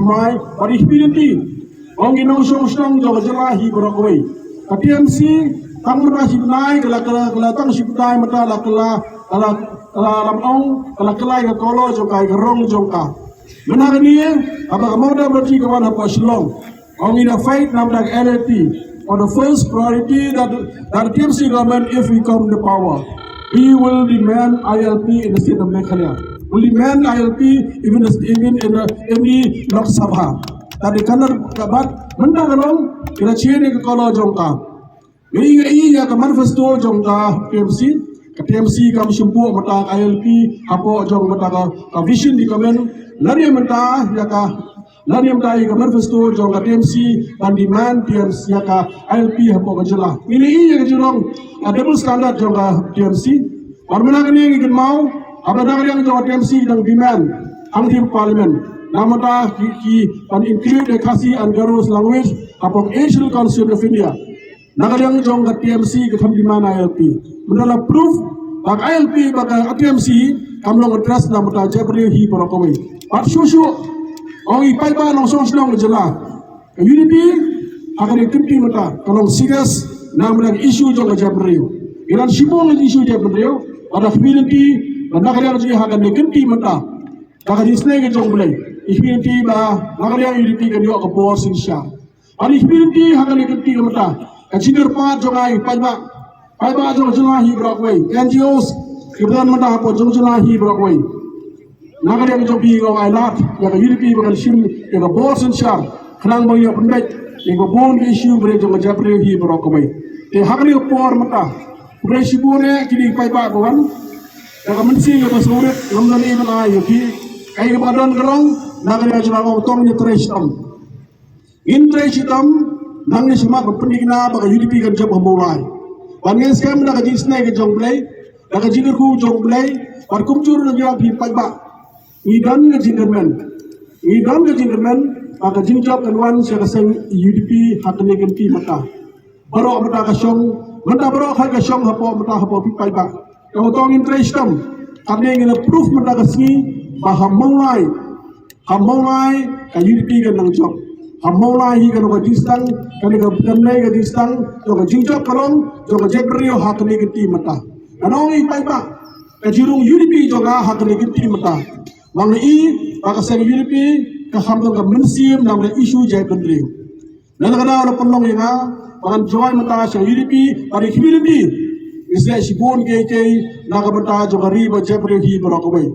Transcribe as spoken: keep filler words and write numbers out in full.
Mai, bad i community. Ong i nongshong shnong jong ka jylla hi baroh kawei. Ka T M C, tang mynta shi bnai, ka la, ka la, ka la tang shi bnai mynta la, ka la, ka la, ka la lam ong, ka la, ka la ka kolo jong ka, ka rong jong ka. Mynta kane, haba ka Mamata Banerjee ka wan hapoh Shillong. Ong in a fight namar ka L L P. For the first priority that, that T M C government, if we come the power, we will demand I L P in the state of Meghalaya. We'll demand I L P even the, even in the, in the Lok Sabha. That they cannot, but mynta ka long, kila chini ka kolo jong ka. Ngi ngi ïa ka manifesto jong ka T M C, ka T M C kam shim buh mynta ka I L P hapoh jong mynta ka, ka vision di ka men. Lane mynta ïa ka, lane mynta ïa ka manifesto jong ka T M C ban demand T M C ïa ka I L P hapoh ka jylla. Ngi ngi ïa ka jinglong, a double standard jong ka T M C. Bad mynta kane ngi kynmaw, haba na ka liang jong ka T M C dang demand hangtei parliament. Na mynta ki, ki ban include the Khasi and Garo language hapoh Asian Council of India. Na ka liang jong ka T M C ka kham demand I L P. Mynta la proof ba ka I L P bad ka T M C kam long address na mynta jaitbynriew hi baroh kawei. Bad shuh shuh ong i paidbah nongshong shnong ka jylla. Ka U D P ha kane ka kynti mynta ka long serious na mynta ka issue jong ka jaitbynriew. Ngi dang shim buh ïa ka issue jaitbynriew bad ka community bad na ka liang jong i ha kane ka kynti mynta. Ka ka jingsnei ka jong U Blei. I community ba na ka liang U D P kan ïoh ka bor synshar. Bad i community ha kane ka kynti ka mynta, ka jingkyrpad jong nga i paidbah, paidbah jong ka jylla hi baroh kawei, N G Os kiba don mynta hapoh jong ka jylla hi baroh kawei. Na ka liang jong phi nga ai lad ïa ka U D P ba kan shim ïa ka bor synshar khnang ba ïoh pynbeit ïa ka bun ka issue ba jong ka jaitbynriew hi baroh kawei. Te ha kane ka por mynta, U Blei shibun eh kine ki paidbah ba wan da ka mynsiem kaba sngewrit, ngam don ei ban ai ïa phi. Kaei kaba don ka long, na ka liang jong nga ong tang ïa trei shitom. Ngin trei shitom, nang ne shima ban pynthikna ba ka U D P kan jop ha Mawlai. Ban ngin skhem da ka jingsnei ka jong U Blei, da ka jingkyrkhu jong U Blei, bad kumjuh ruh na jong phi paidbah. Ngi don ka jingkyrmen. Ngi don ka jingkyrmen ba ka jingjop kan wan sha ka seng U D P ha kane ka kynti mynta. Baroh mynta ka shong, mynta baroh ka shong hapoh mynta hapoh phi paidbah. Ka hotong ngin trei shitom. Kane ngin proof mynta ka sngi ba ha Mawlai, ha Mawlai ka U D P kan nang jop. Ha Mawlai hi kan long ka jingstad, kan long ka, kan long ka jingstad jong ka jingjop ka long jong ka jaitbynriew ha kane ka kynti mynta. Kan ong i paidbah, ka jingrung U D P jong nga ha kane ka kynti mynta. Ba nga i ba ka seng U D P ka kham don ka mynsiem namar ka issue jaitbynriew. Na kata ka daw la pynlong ïa nga ba ngan join mynta sha U D P bad i community. Ngi sngewsih shibun kiei kiei na ka bynta jong ka ri bad jaitbynriew hi baroh kawei.